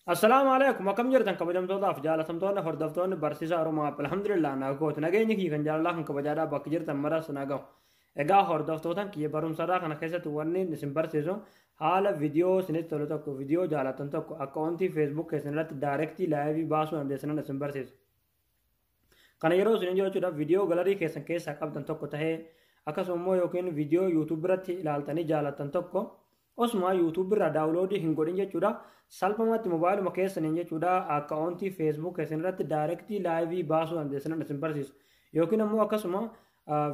Assalaamu alaikum, akkam jirtan kabajamtootaaf jaalatamtoonni hordoftoonni barsiisaa Oromoo App? Alhamdulillah, naa gootu nageenyi kiyya kan jaalalaa kan kabajaadhaa bakka jirtan maras naa gahu. Egaa hordoftootan kiyya, barumsarraa kana keessatti wanni isin barsiisu haala viidiyoo isinitti tolu tokko, viidiyoo jaalatan tokko akkaawuntii Facebook keessan irratti direct live baasuu dandeessanan isin barsiisa. Kana yeroo isin jechuudha, viidiyoo gallery keessan keessaa qabdan tokko tahee, akkasuma immoo yookiin viidiyoo YouTube irratti ilaaltanii jaalatan tokko osuma YouTube irraa download hin godhin jechuudha. Salphumatti mobaayiluma keessaniin jechuudha, akkaawuntii Facebook keessan irratti direct live baasuu dandeessanan isin barsiisa. Yookiin immoo akkasuma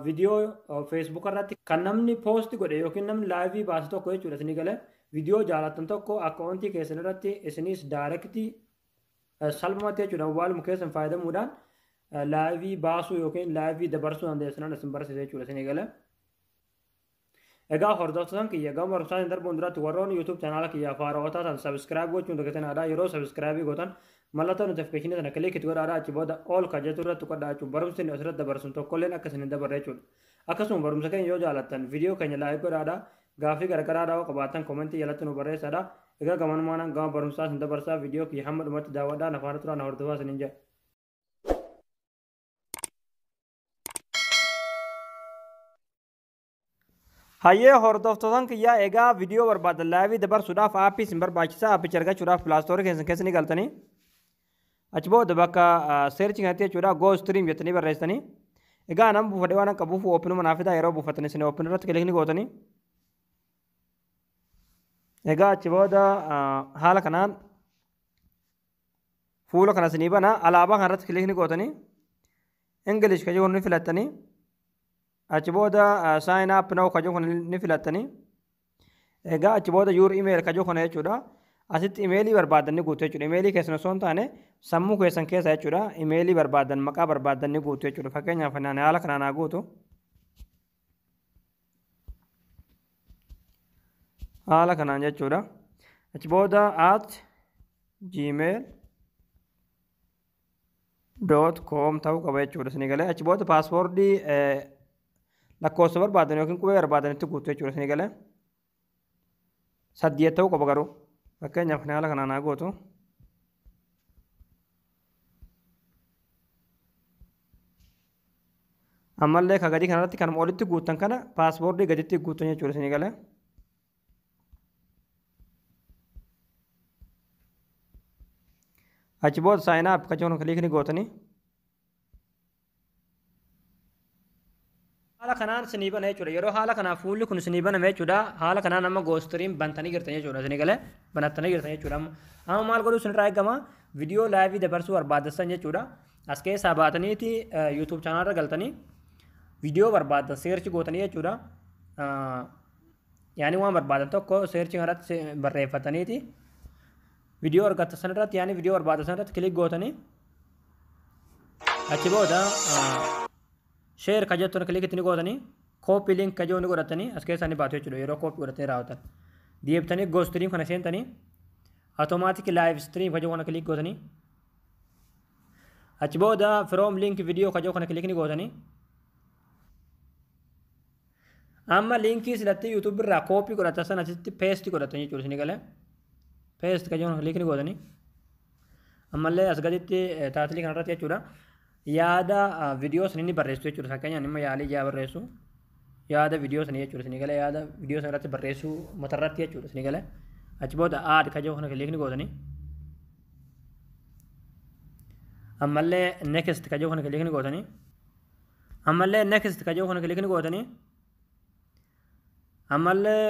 viidiyoo Facebook irratti kan namni post godhe yookiin namni live baase tokko jechuudha, isinii galee, viidiyoo jaalatan tokko akkaawuntii keessan irratti isinis direct salphumatti jechuudha, mobaayiluma keessan fayyadamuudhaan live baasuu yookiin live dabarsuu dandeessanan isin barsiisa jechuudha, isinii galee. Egaa hordoftoota kiyya, gama barumsaatiin darbuun duratti warroonni YouTube chaanaala kiyya haarawwataa ta'an subscribe gochuun dagatinaa. Yeroo subscribe gootan mallattoo notification sana click itti godhaadhaa, achi booda all kan jettu irratti tuqadhaa jechuun barumsi inni asirratti dabarsun tokkolleen akka isin hin dabarre jechuudha. Akkasuma barumsa keenya yoo jaalattan viidiyoo keenya like godhaadhaa, gaafii garagaraadhaa yoo qabaattan comment jalatti nu barreessadha. Egaa gamanumaan gama barumsaa isin dabarsaa, viidiyoo kiyya hamma dhumatti daawwadhaa, na faana turaa, na hordofaa isiniin jedha. Hayyee hordoftootan kiyyaa, egaa viidiyoo barbaadan live dabarsuudhaaf app isin barbaachisa. Aappicha argachuudhaaf Play Store keessan keessa ni galtanii. Achi booda bakka search kanatti jechuudha, Go Stream jettanii barreessitanii. Egaa nama buufadhee waan qabuuf openuma naaf fidaa. Yeroo buufatanii isin open irratti click ni gootanii. Egaa achi booda haala kanaan fuula kana isinii bana. Alaabaa kanarratti click ni gootanii. English kan jedhu ni filattanii. Achi booda sign up now kan jedhu kana ni filattanii. Egaa achi booda your email kan jedhu kana jechuudha. Asitti imeelii barbaadan ni guutu jechuudha. Imeelii keessan osoo hin taane sammuu keessan keessa jechuudha. Imeelii barbaadan, maqaa barbaadan ni guutu jechuudha. Fakkeenyaaf ani haala kanaan haa guutu. Haala kanaan jechuudha. Achi booda @gmail.com ta'uu qaba jechuudha. Isinii galee? Achi booda password lakkoofsa barbaadan yookiin qubee barbaadan itti guutu jechuudha. Isinii galee? 8 ta'uu qaba garuu. Fakkeenyaaf haala kanaan haa gootu. Ammallee ka gadii kanarratti kanuma olitti guuttan kana password gaditti guuttan jechuudha. Isinii galee? Achi booda sign up kan jedhu click ni gootanii. Haala kanaan isinii bana jechuudha. Yeroo haala kanaan fuulli kun isinii baname jechuudha. Haala kanaan amma GoStream bantanii jirtan jechuudha. Isinii galee? Banattanii jirtan jechuudha. Amma maal godhuu isinirraa eegama? Viidiyoo live dabarsuu barbaaddan jechuudha. As keessaa baataniiti YouTube chaanalarra galtanii viidiyoo barbaadan search gootanii jechuudha. Yaani waan barbaadan tokko search kanarratti barreeffataniiti viidiyoo argattan sanarratti, yaani viidiyoo barbaadan sanarratti click gootanii, achi booda share ka jettu click itti ni gootanii, copy link ka jedhu ni godhatanii as keessaa ni baatu jechuudha. Yeroo copy godhatanii raawwatan deebitanii GoStream kana seentanii automatic live stream ka jedhu kana click gootanii, achi booda from link video ka jedhu kana click ni gootanii, amma linkii silatti YouTube irraa copy godhatan sana asitti paste godhatan jechuudha. Isinii galee? Paste ka jedhu kana click ni gootanii, ammallee as gaditti title kanarratti jechuudha, yaada viidiyoo sanii ni barreessu jechuudha. Fakkeenyaaf dhimma yaalii ijaa barreessu, yaada viidiyoo sanii jechuudha. Isinii galee? Yaada viidiyoo sana irratti barreessuu matarratti jechuudha. Isinii galee? Achi booda add ka jedhu kana click ni gootanii, ammallee next ka jedhu kana click ni gootanii, ammallee next ka jedhu kana click ni gootanii, ammallee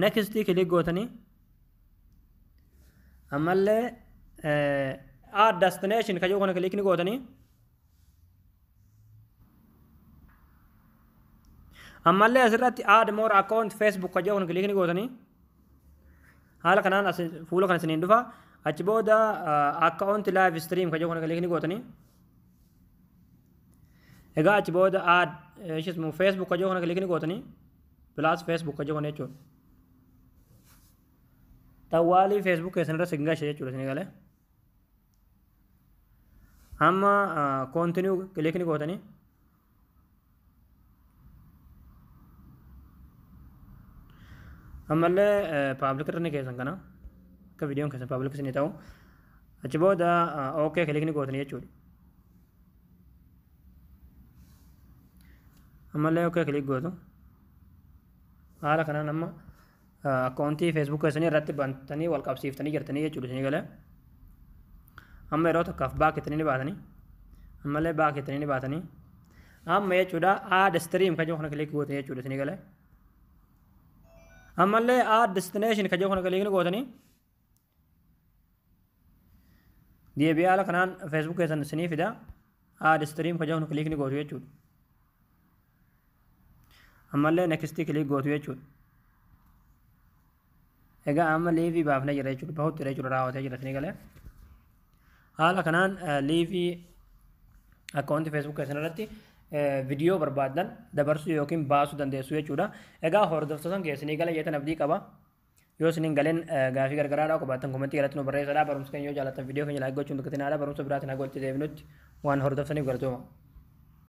next click gootanii, ammallee add destination ka jedhu kana click ni gootanii, ammallee asirratti add more account Facebook ka jedhu kana click ni gootanii, haala kanaan as fuula kana isiniin dhufa. Achi booda account live stream ka jedhu kana click ni gootanii, egaa achi booda add ishismu Facebook ka jedhu kana click ni gootanii, plus Facebook ka jedhu kana jechuudha. Tawwaalii Facebook keessan irra sin gashe jechuudha. Isinii galee? Amma continue click ni gootanii, ammallee public irra ni keessan kana. Akka viidiyoon keessan public isinii ta'u. Achi booda okay click ni gootanii jechuudha. Ammallee okay click gootu. Haala kanaan amma akkaawuntii Facebook keessanii irratti bantanii wal qabsiiftanii jirtanii jechuudha isinii galee. Amma yeroo tokkoof back jettanii ni baatanii. Ammallee back jettanii ni baatanii. Amma jechuudha add stream kan jedhu kana click gootanii jechuudha isinii galee. Ammallee add destination kan jedhu kana click gootanii. Deebi'ee haala kanaan Facebook keessan isinii fida. Add stream kan jedhu kana click gootu jechuudha. Ammallee next click gootu jechuudha. Egaa amma live baafnee jira jechuudha. Bahutti jira jechuudha, raawwatee jira isinii galee. Haala kanaan live akkaawuntii Facebook keessan irratti viidiyoo barbaaddan dabarsuu yookiin baasuu dandeessu jechuudha. Egaa hordoftoota keessanii gala jettan abdii qaba. Yoo isiniin galeen gaafii gargaraadhaa qabaattan comment jalatti nu barreessadhaa. Barumsa keenya yoo jaallattan viidiyoo keenya like gochuun dagatinaa. Barumsa biraatiin haga walitti deebinutti waan hordoftaniif galatooma.